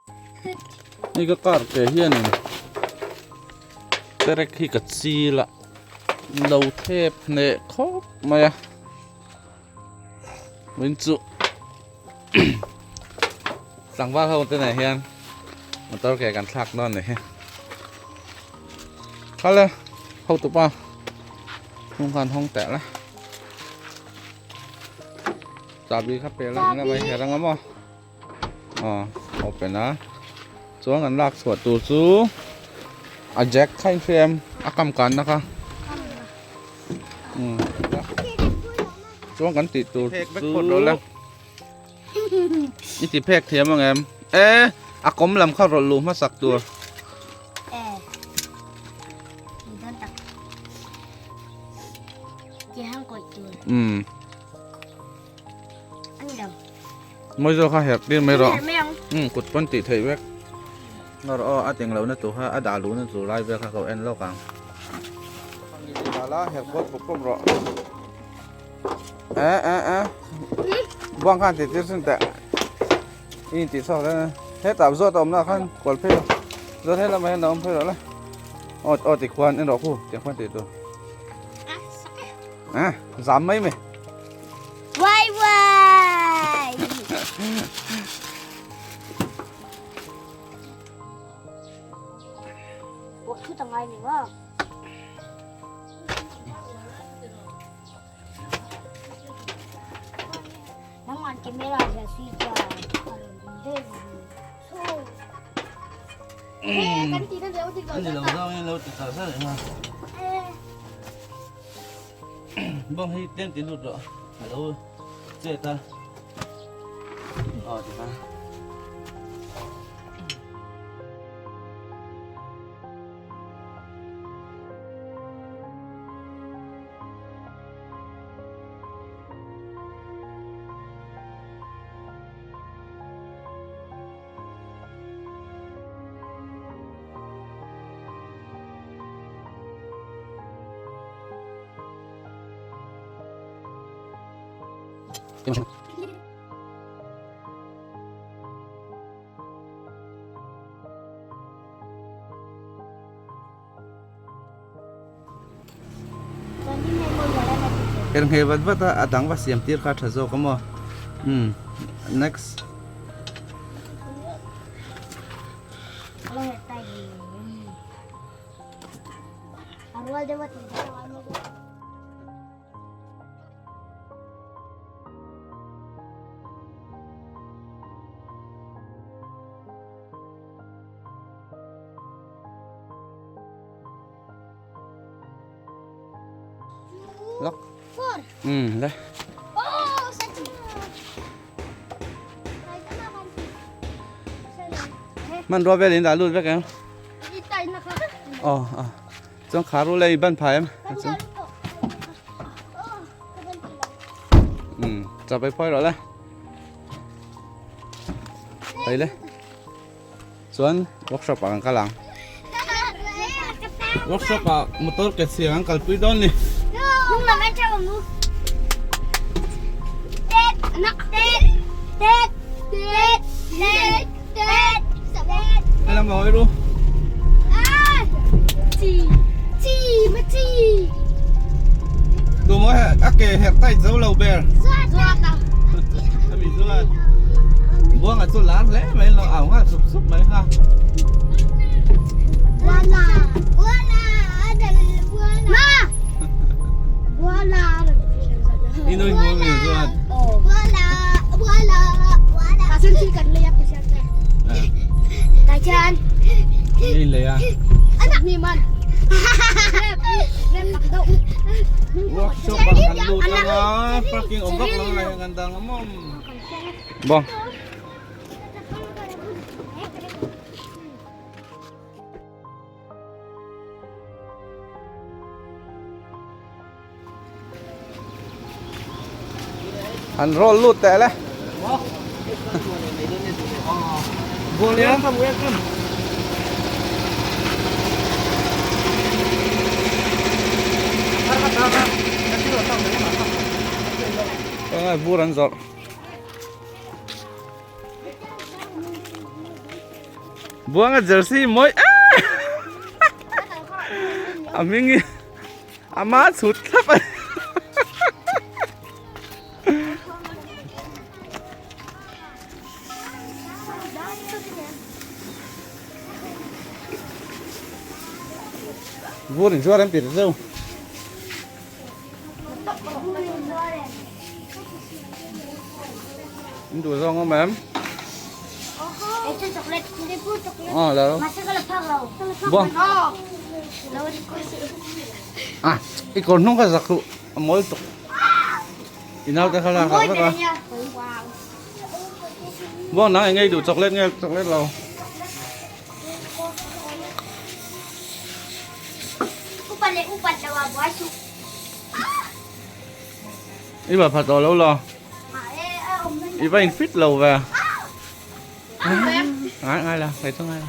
Hei ka car ke hianin terek hi ka chil a lo thep hneh khawp mai a vawiin chu tlangval ho te nen hian motor ke kan thlak dawn ni hi kal e hotupa hnung khan hawng teh la chahbi kha pe la engla mai her anga maw. Aw open a chuan kan lak chhuah tur chu a jack kha in hria em a kam kanna kha umm chuan kan tih tur chu i ti phek thiam ang em e a kawm lam kha rawlh luh hmasak tur. Umm. Mawi zawk kha herh tir mai rawh. Umm kut pawn tih theih vek. Ngawr aw a teng lohna tur kha a dah luhna tur lai vel kha ka en lawk ang. Dah la herh pawt pawp pawp rawh. Eh eh eh. Buang khan tih tir sin teh. I in tih chhuak dawn a. Hetah zawt a awm na khan kual phei rawh. Zawt he lamah hian a awm phei rawh le. Aw aw tikhuan en rawh khu tiang khuan tih tur. Ah zam mai mai. Wai wai. Buat thu tangai ni ma. Nang camera ja sui ja. Kan ti na leo ti Ani lo zawng in lo ti char char ha. Bawng hi tlem ti lut rawh a lo chet a aw ti khan. Her nghei vat vat a a dang va siam tir kha tha zawk a maw umm next. Lock. Le. Hmanrua vel in dah lut vek em? Aw aw. Chuan khar ru lei ban phai em? Chap ei phawi rawh le. Hei le. Chuan workshop ah kan kal ang. Workshop ah motor ke chhiang an kalpui dawn ni. Đây là mồi luôn. Tu mawi a ke herh tai zo lo ber. Ami chuan buanga chu lar hle mai lo au nghal sup sup mai kha. I nui hmuh mi chuan. I lei a. Workshop ah kan lut anga parking awm vak lo lai kan dang a mawm. Bawng. An roll lut teh le. Welcome, welcome. Ngai bur an zawrh. Buanga jersey mawi em a hming hi ama chhut thlap a ni. Vur in zuar em ti ta cheu. In duh zawng awm em? Ờ là đâu? Vâng. À, i còn nung ka zakhu mol tuk. Inau te khala kha vek a. Vâng nang ngei duh chocolate nge chocolate lo. I va pha tawh lo lo. I va in fit lo ve. Ngai ngai la, ngai chu ngai la.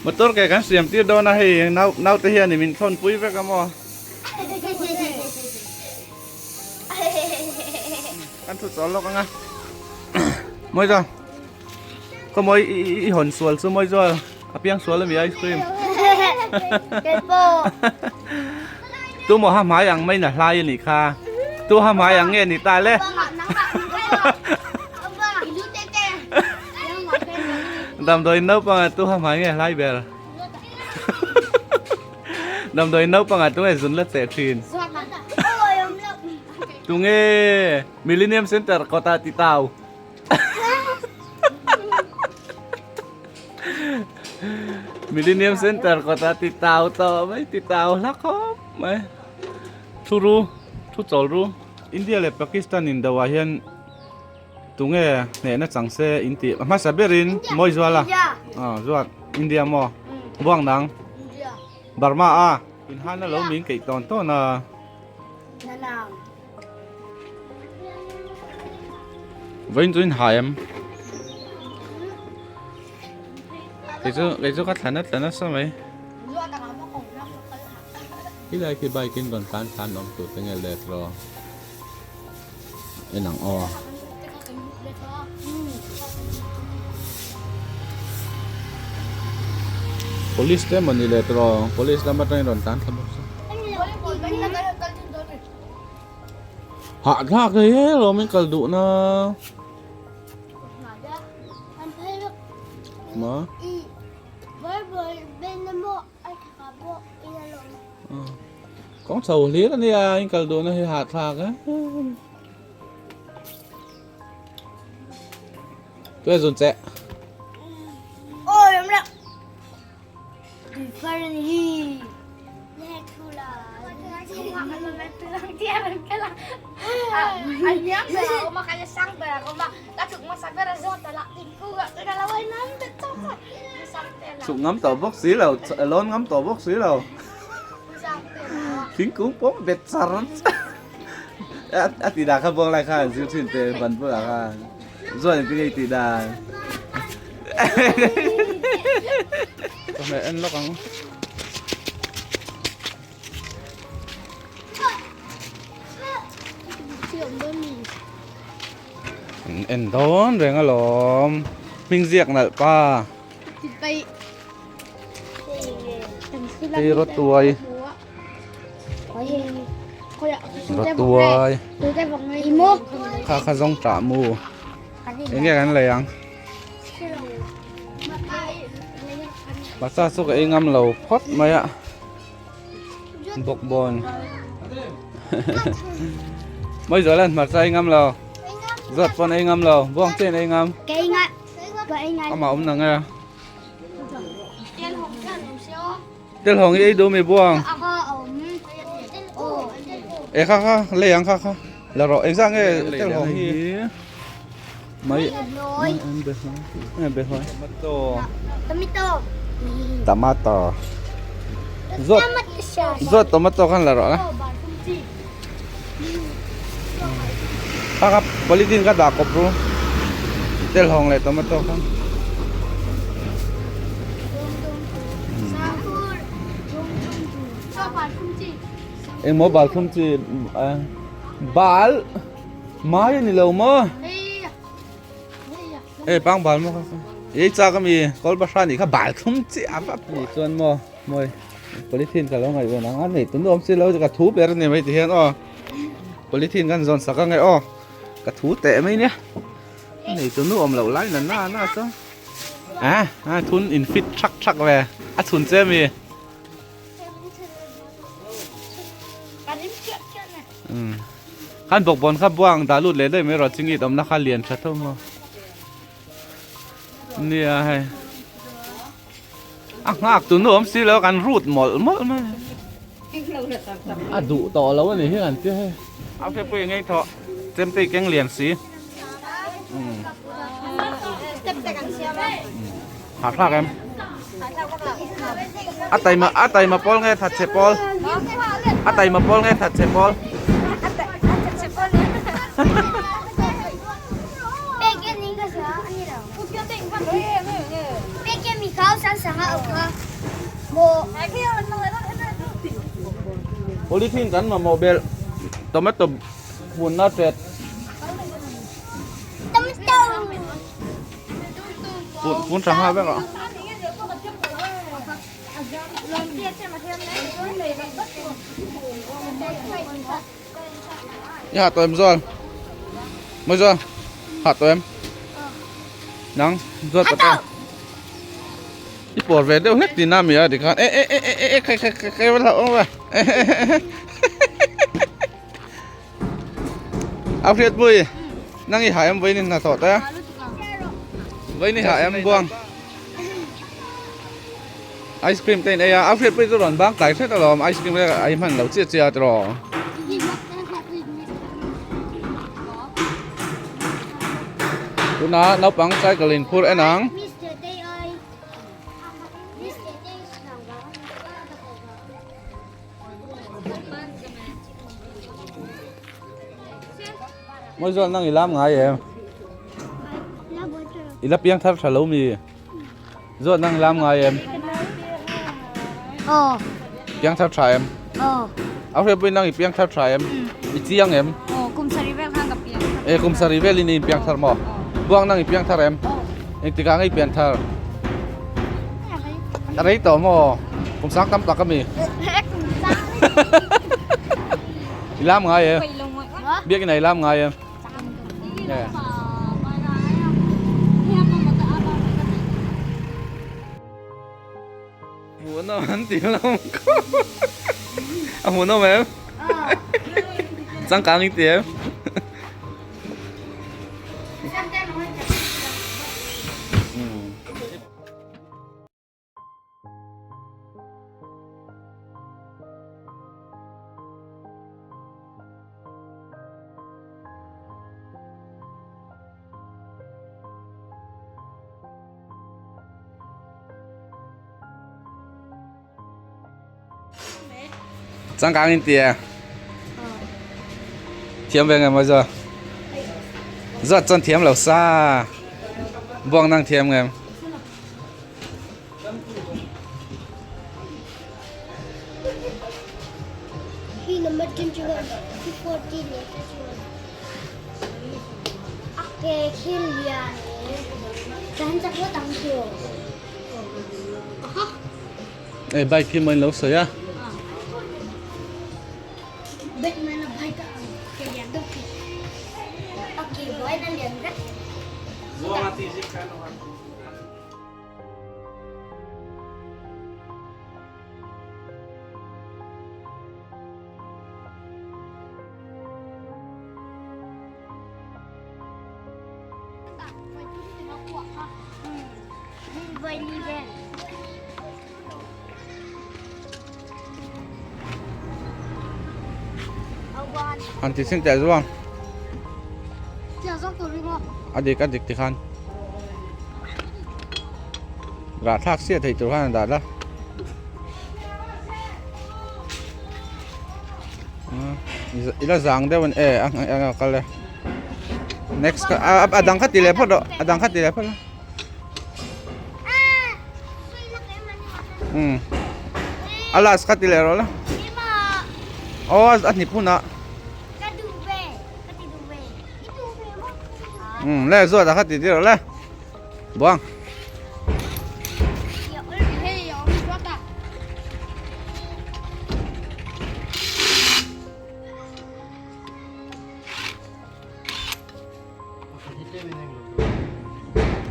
Motor ke kan siam tir dawn a hei nau nau te hian min thawn pui vek a maw. Kan thu chawl lawk anga. Mawi zawng. Ka mawi i hawn sual chu mawi zawng. A piang sual ami ice cream. Tu maw ha hmai ang mai na hlai ani kha. Tu ha hmai ang nge ni ta le. Damdawi naupang ah tu ha hmai nge hlai ber. Damdawi naupang ah tu nge zun la cheh thin. Tu nge Millennium Center kawtah ti tau. Millennium Center kawtah ti tau tawh mai ti tau hla khawp mai. Thu ru thu chawl ru India leh Pakistan in do ah hian tunge hnehna chang se in tih hmasa berin mawi zual a aw zuat India maw buang dang Burma a inhana lo min keih tawn tawn a. Vawiin chu in ha em? Kei chu kei chu ka thlan a tla nasa mai. Helai khi bike in rawn tlan tlan awm tur te nge let rawh. En ang aw. Police te mawni let rawh. Police lam atangin rawn tlan thla bawk se. Hah thlak thei he lawm in kal duh na. Ma. Kawng chho hlir ania in kal duh na hi hah thlak e. Tuai zun che. Ôi đúng rồi. Chhuk ngam tawh bawk si lo, lawn ngam tawh bawk si lo. Thingkung pawm bet char a ti dah kha buang lai khan zir thin te ban bulah khan zuan in ti ngei tih dan. Chawhmeh en lawk ang. An en dawn reng alawm. Hming ziak nalh pa. Hei rawtuai. Rawtuai. Kha kha zawng tah mu. Eng nge kan lei ang? Pasa chu ka ei ngam lo phawt mai a bawkbawn mawi zual an hmarcha ei ngam lo zawt pawn ei ngam lo buang chen ei ngam amah awm nang e tel hawng hi ei duh mi buang e kha kha lei ang kha kha la rawh engzah nge tel hawng hi mai tomato tomato zawt zawt tomato khan la rawh la kha kha polythene kha dah kawp ru tel hawng leh tomato kha. Engmaw bal thum chi bal mai a ni lo maw e pang bal maw kha. Ei chak ami kawlbahra nih kha bal thlum chiah a vap ni chuan maw mawi polythene ka lo ngaih ven ang a nei tun awm si lo ka thu ber ani mai ti hian aw polythene kan zawn sak ange aw ka thu teh mai nia nei tun awm loh lai na na na chuan a a thun in fit thak thak ve a chhun che mi Khan bawkbawn kha buang dah lut leh daih mai rawh chingit awmna kha lian tha tho maw nia hei a nghak tu nu awm si lo kan rut mawlh mawlh mai a duh tawh lo a ni hi an ti hei a hre pui ngei thawh chemte keng lian si Hahthlak em? A taima a taima pawl nge thatchhe pawl? A taima pawl nge thatchhe pawl? Polythene kan mamawh belh tomato hunna tet. Phun tha ha vek a. I hah tawh em Zual? Mawi Zual, hah tawh em? Nang, Zual pate. I pawr ve deuh hlek tihna mi a tikhan e e e e e khai khai khai khai va hlauh awm ve. A hriat pui nang i hah em vawiin in hnathawh te vawiin i hah em buang ice cream te in ei a a hriat pui chu rawn bang tlai hret alawm ice cream te a i hman lo chiah chiah tiraw. Tunah naupang cycle in phur en ang. Mawi zawk nang i lam ngai em? I la piang thar tha lo mi? Zawk nang i lam ngai em? Aw. Piang thar tha em? Aw. A hriat pawhin nang i piang thar tha em? I chiang em? Aw, kum sarih vel khan ka piang thar. E, kum sarih velin i piang thar maw? Buang nang i piang thar em? Aw. Engtikah nge i pian thar? A rei tawh maw? Kum sang tam tak a mi? I lam ngai em? Biakin ah i lam ngai em? Hmuhnawm an ti hlawm khawp. A hmuhnawm em? Changkang i ti em? Changkang in ti e. Thiam ve nge maw zo? Zawt chuan thiam lo sa. Buang nang thiam nge? Hi number 21, 14 A ke khi lian Kan chak ngawt ang chu. Ei bike khi main lo sawi a. Batman a bike a ang ke lian deuh khi. A ke buai na lian vek. Han ti sin teh zuang. A dik a dik ti khan. Rah thlak sia thei tur khan an dah la. I la zang deuh a ni e a a kal e next kha a dang kha ti leh phawt rawh a dang kha ti leh phawt rawh umm a last kha ti leh rawh la aw a hnip hunah umm le zawt ah kha ti tir rawh le buang.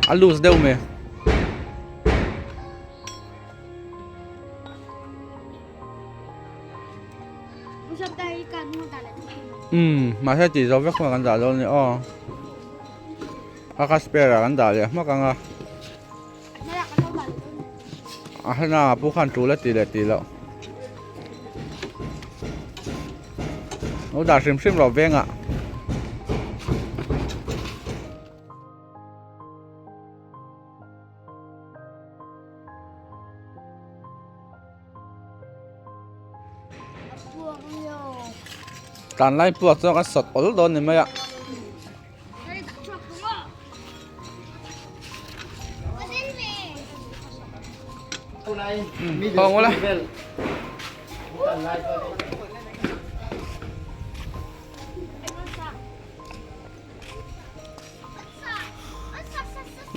A loose deuh mai. Umm mahse tih zo vek hma kan dah dawn a ni aw. A kha spare ah kan dah leh hmak ang a. A hna pu khan tul a ti leh tih loh. Lo dah hrim hrim rawh vengah. Tlan lai puak chuan kan sawt awl dawn ni mai a. Thawng ula.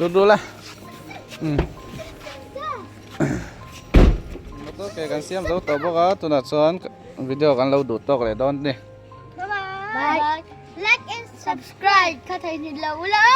Lut lut la. Um. Motor ke kan siam zo tawh bawk a tunah chuan video kan lo duh tawk leh dawn a ni. Bye. Like and subscribe. Kha thei ni lo la.